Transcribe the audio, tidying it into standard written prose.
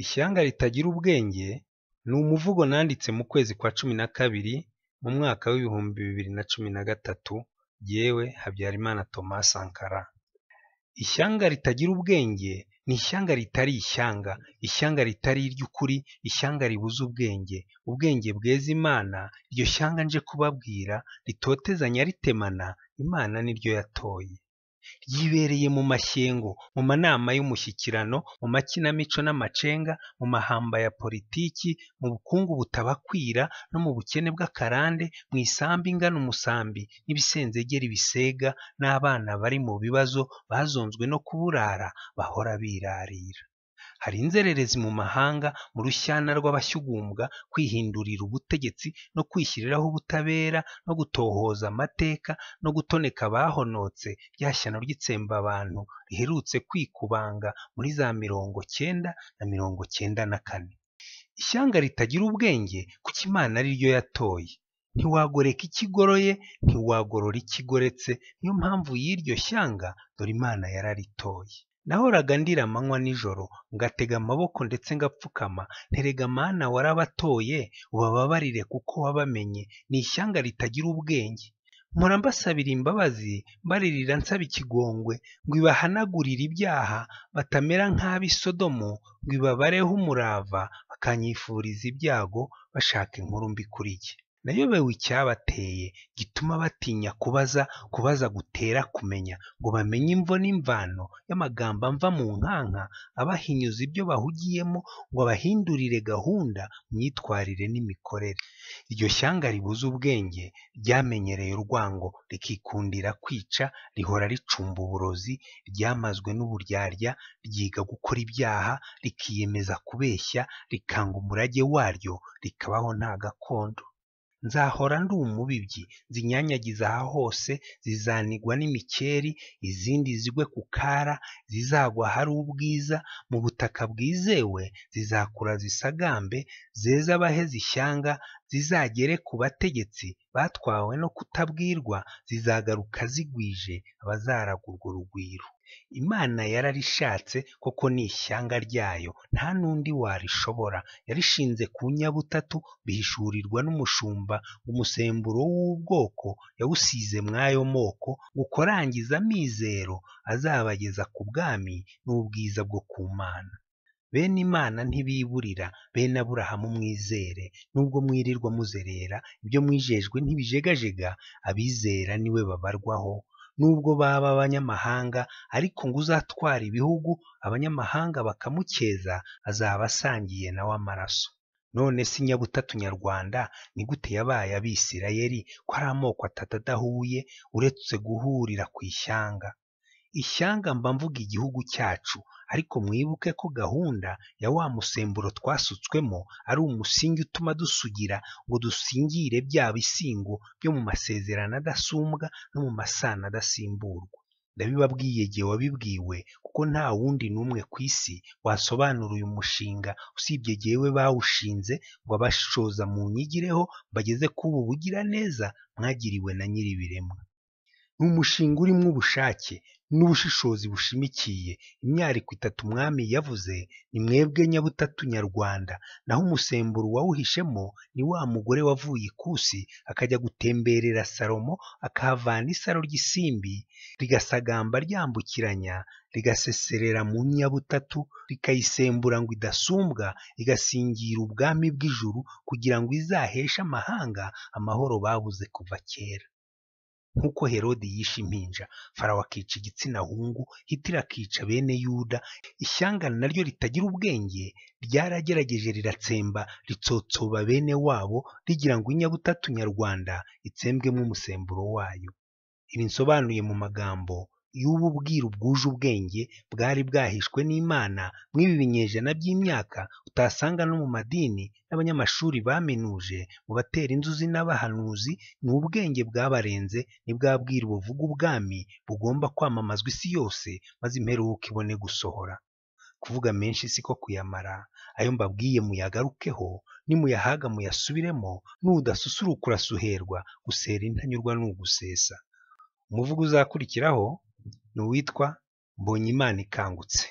Ishyanga ritagira ubwenge ni umuvugo nanditse mu kwezi kwa 12 mu mwaka w'2013, jyewe Habyarimana Thomas Sankara. Ishyanga ritagira ubwenge ni ishyanga ritari ishyanga, ishyanga ritari iry'ukuri, ishyanga ribuze ubwenge, ubwenge bweza Imana. Iryo shyanga nje kubabwira ritotezanya ritemana, Imana niryo yatoye. Ryibereye mu mashyengo, mu manama y'umushyikirano, mu makinamico n'amacenga, mu mahamba ya politiki, mu bukungu butabakwira no mu bukene bw'akarande, mu isambu ingana umusambi n'ibisenzegeri bisega, n'abana bari mu bibazo bazonzwe no kuburara bahora birarira. Hari inzererezi mu mahanga, mu rushyana rw'abashyugumbwa, kwihindurira ubutegetsi no kwishyiriraho ubutabera no gutohoza amateka no gutoneka abahonotse, rya shyano ry'itsembabantu riherutse kwikubanga muri za 90 na 94. Ishyanga ritagira ubwenge kuko Imana ari ryo yatoye. Ntiwagoreka icyo igoroye, ntiwagorora icyo igoretse, niyo mpamvu y'iryo shyanga dore Imana yararitoye. Nahoraga ndira amanywa n'ijoro, ngatega amaboko ndetse ngapfukama, nterega Mana warabatoye, ubababarire kuko wabamenye, ni ishyanga ritagira ubwenge. Mpora mbasabira imbabazi, mbaririra nsaba ikigongwe, ngo ibahanagurire ibyaha, batamera nk'ab'i Sodomu, ngo ibabareho umurava, bakanyifuriza ibyago, bashaka inkuru mbi kuri jye. Nayobewe icyabateye gituma batinya kubaza, kubaza gutera kumenya, ngo bamenye imvo n'imvano y'amagambo amva mu nkanka, abahinyuza ibyo bahugiyemo, ngo abahindurire gahunda, myitwarire n'imikorere. Iryo shyanga ribuze ubwenge ryamenyereye urwango, rikikundira kwica, rihora ricumba uburozi, ryamazwe n'uburyarya, ryiga gukora ibyaha, rikiyemeza kubeshya, rikanga umurage waryo, rikabaho nta gakondo. Nzahora ndi umubibyi, nzinyanyagiza aha hose, zizanigwa n'imikeri, izindi zigwe ku kara, zizagwa ahari ubwiza, mu butaka bwizewe, zizakura zisagambe, zeze abaheze ishyanga, zizagere ku bategetsi batwawe no kutabwirwa, zizagaruka zigwije abazaraga urwo rugwiro. Imana yararishatse koko ni ishyanga ryayo, nta n'undi warishobora. Yarishinze ku nyabutatu, bihishurirwa n'umushumba, umusemburo w'ubwoko yawusize mw'ayo moko, ngo ukorangize amizero azabageza ku bwami n'ubwiza bwo ku Mana. Bene Imana ntibiburira, bene Aburahamu mwizere, nubwo mwirirwa muzerera, ibyo mwijejwe ntibijegajega, abizera niwe babarwaho. Nubwo baba abanyamahanga, ariko ngo uzatwara ibihugu, abanyamahanga bakamukeza, azaba asangiye nawe amaraso. None se inyabutatu nyarwanda ni gute yabaye Abisirayeli, ko ari amoko atatu adahuye, uretse guhurira ku ishyanga? Ishyanga mba mvuga igihugu cyacu, ariko mwibuke ko gahunda ya wa musemburo twasutswemo ari umusingi utuma dusugira ngo dusingire bya bisingo byo mu masezerano adasumbwa no mu masano adasimburwa. Ndabibabwiye jye wabibwiwe, kuko nta wundi n'umwe ku isi wasobanura uyu mushinga usibye jyewe bawushinze, ngo abashoza munyigireho mbageze k'ubu bugiraneza mwagiriwe na Nyiribiremwa. Ni umushinga urimo ubushake n'ubushishozi bushimikiye imyariko itatu umwami yavuze, ni mwebwe nyabutatu nyarwanda, naho umusemburo wawuhishemo ni wa mugore wavuye ikusi akajya gutemberera Salomo, akahavana isaro ry'isimbi, rigasagamba ryambukiranya, rigaseserera mu nyabutatu, rikayisembura ngo idasumbwa, igasingira ubwami bw'ijuru, kugira ngo izaheshe amahanga amahoro babuze kuva kera. Nk'uko Herodi yishe impinja, Farawo akica igitsina hungu, Hitler akica bene Yuda, ishyanga naryo ritagira ubwenge ryaragerageje riratsemba, ritsotsoba bene wabo, rigira ngo inyabutatu nyarwanda itsembwemo umusemburo wayo. Ibi nsobanuye mu magambo y'ubu bwiru bwuje ubwenge bwari bwahishwe n'Imana mw'ibi binyejana by'imyaka utasanga no mu madini n'abanyamashuri baminuje, mu batera inzuzi n'abahanuzi, ni ubwenge bwabarenze, ni bwa bwiru buvuga ubwami bugomba kwamamazwa isi yose, maze imperuka ibone gusohora. Kuvuga menshi siko kuyamara, ayo mbabwiye muyagarukeho, nimuyahaga muyasubiremo, nudasusuruka urasuherwa, gusera intanyurwa ni ugusesa. Umuvugo uzakurikiraho ni uwitwa Mbonyimana ikangutse.